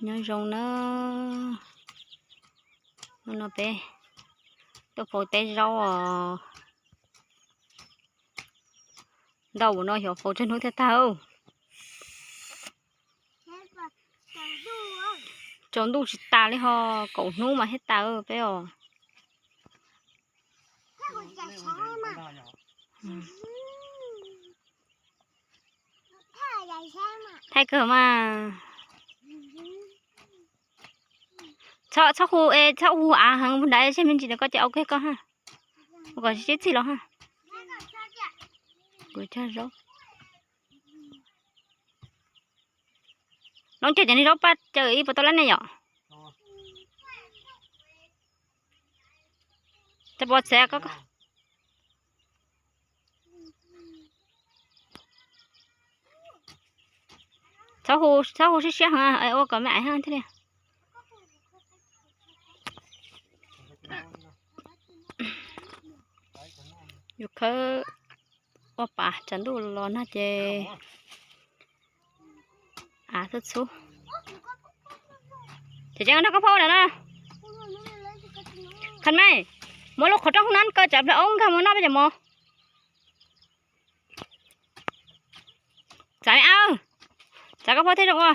Nyob zoo na, hnub no peb tuaj faus teb zaub os. Ntau no xyov faus tsawg hnub thiaj tag. Tsaus ntuj tsis tas li ho, kaum hnub mas thiaj tas peb os. Thaij kawg mas. Txhob hu, txhob hu av heev nrad, tseg me ntsis ntawm koj ces ua kiag koj ha. Ua kom sib txig los ha. Kuv cog zaub. Loob cog cov niag zaub paj caw ib puas tau lab nej yom? Txhob hu, txhob hu siab siab heev, ua kom me aiv hab thiaj li. Yus khawb ua pas tsaus ntuj los no ces av txhub txhub. Ces tseem nrog koj phauj ua ntawm no. Khas Maiv, muab lub qhov rooj hub nab kaw tsam plawg oob nkag mus noj peb cov mov. Txav me ab, txav koj phauj thiaj zoo ua.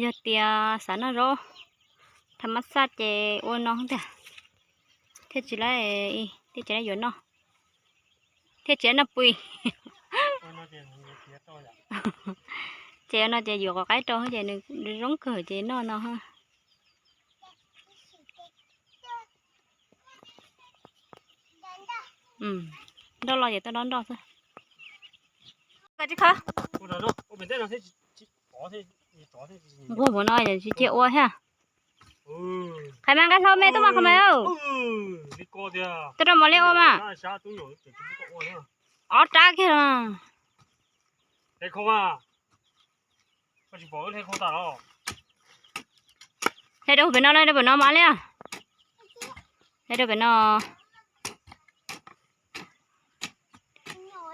Yog tias xav noj zaub tham mab xaj ces ua no tiag, thiaj tsis, thiaj tsis laib yuav noj, thiaj tsis laib noj pui. Ces ua no ces yuav qhov qaib rau ces nws zoo kawg ces noj no. Nroj los ces tau dob nroj xwb. Nquag mus no tsis cia ua thiab. Qhov mas nqa hlo me tuaj mas qhov mas. Tuaj rau mos liab ua mas. Ob rab kiag los. Hle rau pem no, hle rau pem no mas liab. Hle rau pem no.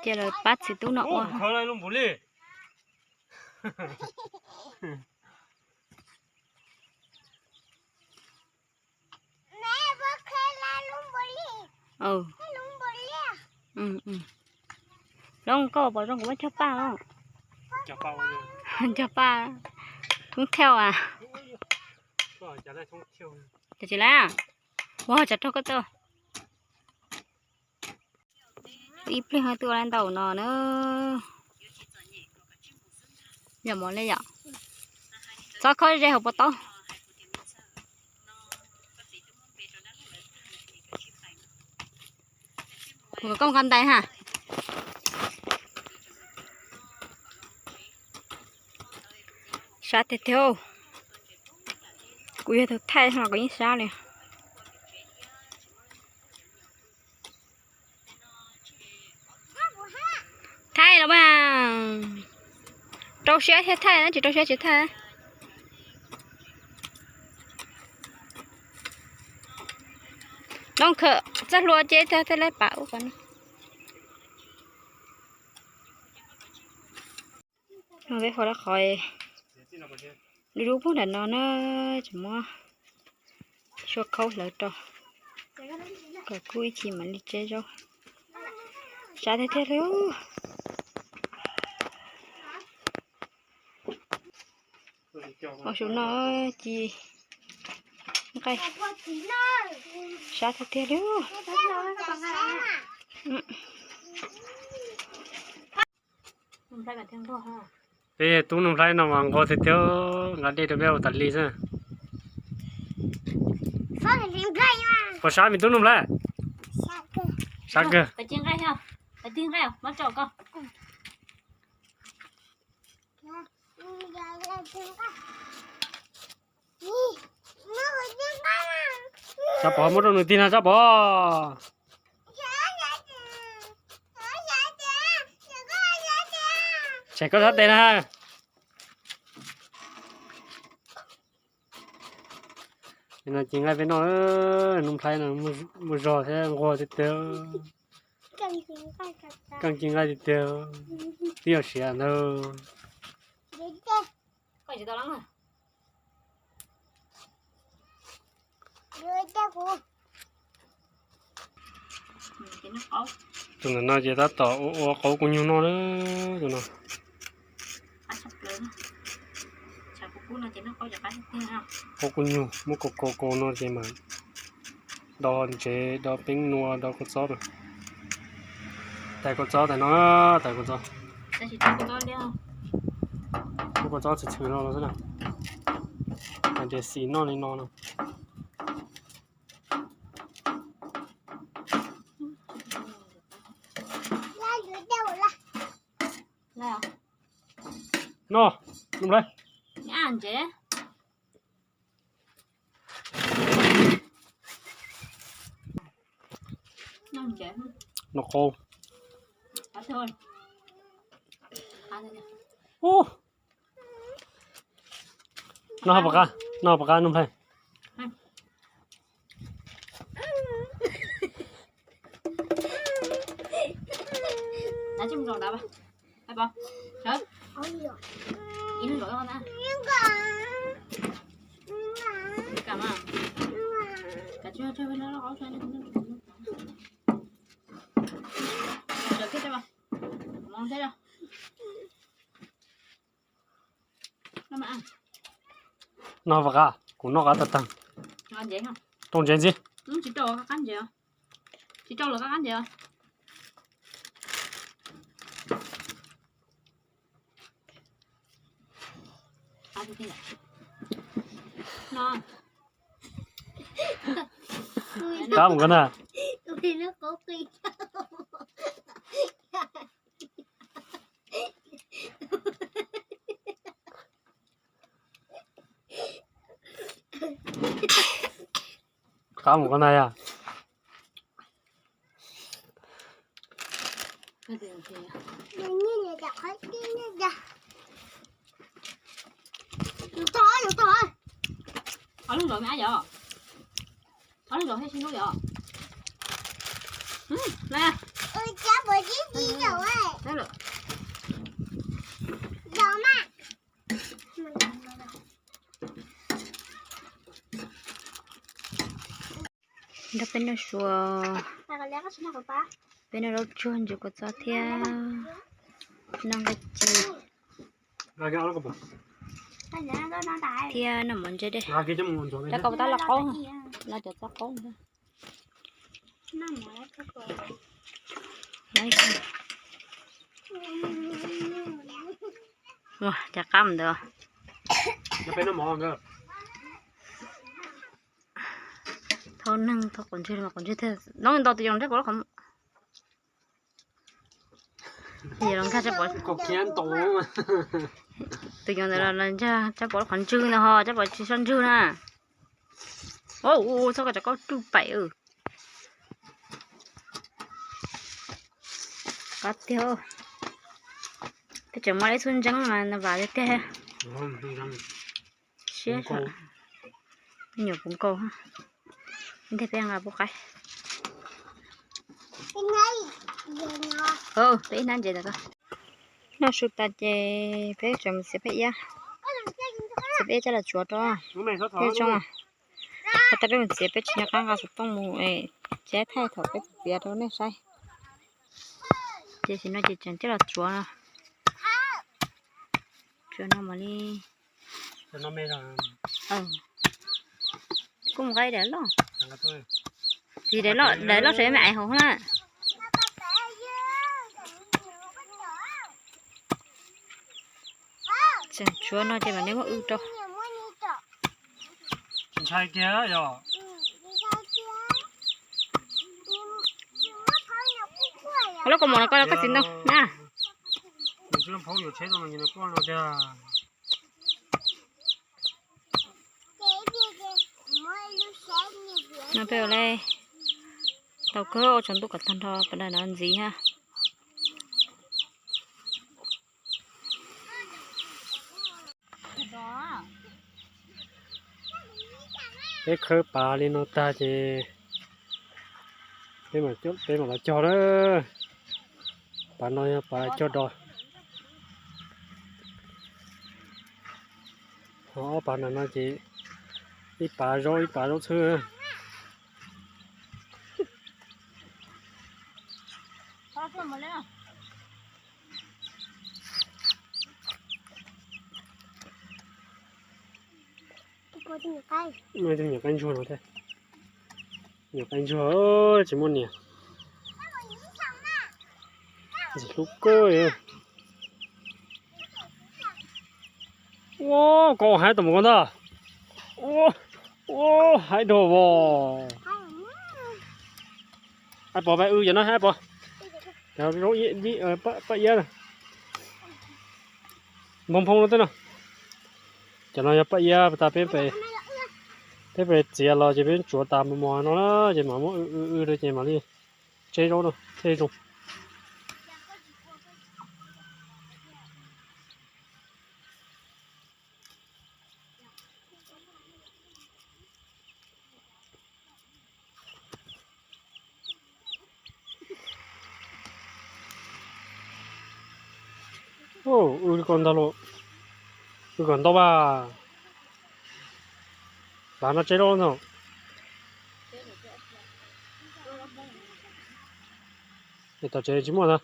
Cia lawv pab txiv tub no ua. Loob, koj pom zoo kuv muab cog paj os. Cog paj, thoob thiaj as. Ces tsis laib, ua tsav rog koj tau. Ib pliag twb ua lawm ntau no na. Yog mov li yom. Txhob khob ze hauv pob taub. Kuv kom koj nqa ntais ha. Sab tiag tiag. Kuv yog tus thaij los kuv yeej sab li. Thaij los mas. Rau siab thiaj thaij, tsis rau siab tsis thaij. Loob, khawm txoj hlua ces thaij laib pam ub qhov no. Peb faus lawm qhov dub dub pug nram no na, tseem muab sua khaub hlawv rau kom kub ib chim mam li tseb zaub. Sab tiag tiag li. Ua su no ci nqaij, sab tiag tiag li. Peb tub Nuj Nplhaib no mas nquag tiag tiag, nqa dej rau peb ua tas li xwb. Puas sab me tub Nuj Nplhaib? Sab kawg. Tsab Pov, muab rau nws tig no Tsab Pov. Tshem koj sab tes na. No ci nqaij peb noj, Nuj Nplhaib no muaj zog thiab nquag tiag tiag. Keej ci nqaij tiag tiag, twb yog siav ntag. Tus ntawm no ces tab tom ua ua qaub kuj nyuj noj na. Tus no qaub kuj nyuj muab kaus kaus kaus no ces mas do ntsev, do peeb nua, do kua txob. Tais kua txob tais no, tais kua txob. Muab kua txob txhwm txhwm no los xwb na. Hais tias xis noj li no no. Noj, noj ntsev. Noj qaub. Noj pom qab, noj pom qab noj nplej. Noj pom qab, kuv noj qab tag tag. Rau ntsev ntxiv. Qab mus koj na. Qab mus koj na yog. Ob lub zov me ab yom? Ob lub zov thiab sib hlub yom? Nrog peb noj su, peb noj zaub tsuag ntsis kua txob thiab noj nqaij ci thiab noj mov ntse dej. Rau koj tab loj qaub, no cov txob qaub. Ua cas qab ntawd. Thauj neeg thauj quav ntswg, quav ntswg thiaj noob ntau tus yoos ntshe kuv lub qhov, tus yoos ntawd los ntshe tsab puav lub qhov ntswg ntawd ho tsab puav tsis soj ntswg na. Ua ua txhob koj tsov kaub ruj paim. Qab tiag. Peb tseem muaj ib txhub ntseeb mas vas tiag tiag. Siab, me nyuam puv nkaus. Ntej peb nqa pub qaib. Peb ib hnab ntses ntawm ko. Noj su tas ces peb tseem mus txiav peb iab, txiav peb iab coj los tsuav rau peb zoo. Qhov tas peb mus txiav peb tsis nco qab nqa xov tooj mus es tsis thaij thaum peb txiav rau nej saib. Ces tam sim no ces tseem coj los tsuav no. Tsuav no mam li. Kuj mus nqa daim loj. Tis daim loj, daim loj sav me ais hauv na. Tseem tsuav no ces mam li muab w rau. Ntshai kiag yog. Lub kaus mom no koj los koj txiv ntoo na. No peb ua le tau kawg ua tsaus ntuj kom tag nrho pas daj no ntxiv ha. Peb khawb pas li no tag ces peb mam los cog lawm. Pas no yog pas cog dos. Ob pas ntawm no ces ib pas zaub ib pas zaub txhwb. Nyuam qaib ntsuag no thiab. Nyuam qaib ntsuag tsis muaj niam. Ntxim hlub kawg. Ua koj haib tau mus koj ntag. Ua haib dhau vos. Ai pov pab wb cov no haib pov. Cov zaub paj iab. Nphoo nphoo no tej no. Cov no yog paj iab tas peb, peb pem txiav los ces peb tsuav tas mos mos no na ces mam muab w w w rau ces mam li tseb zaub no thiaj zoo. W kom ntau los, w kom ntau vas. Vas no tseb zaub ntag. Es tom tsev tsis muaj ntag.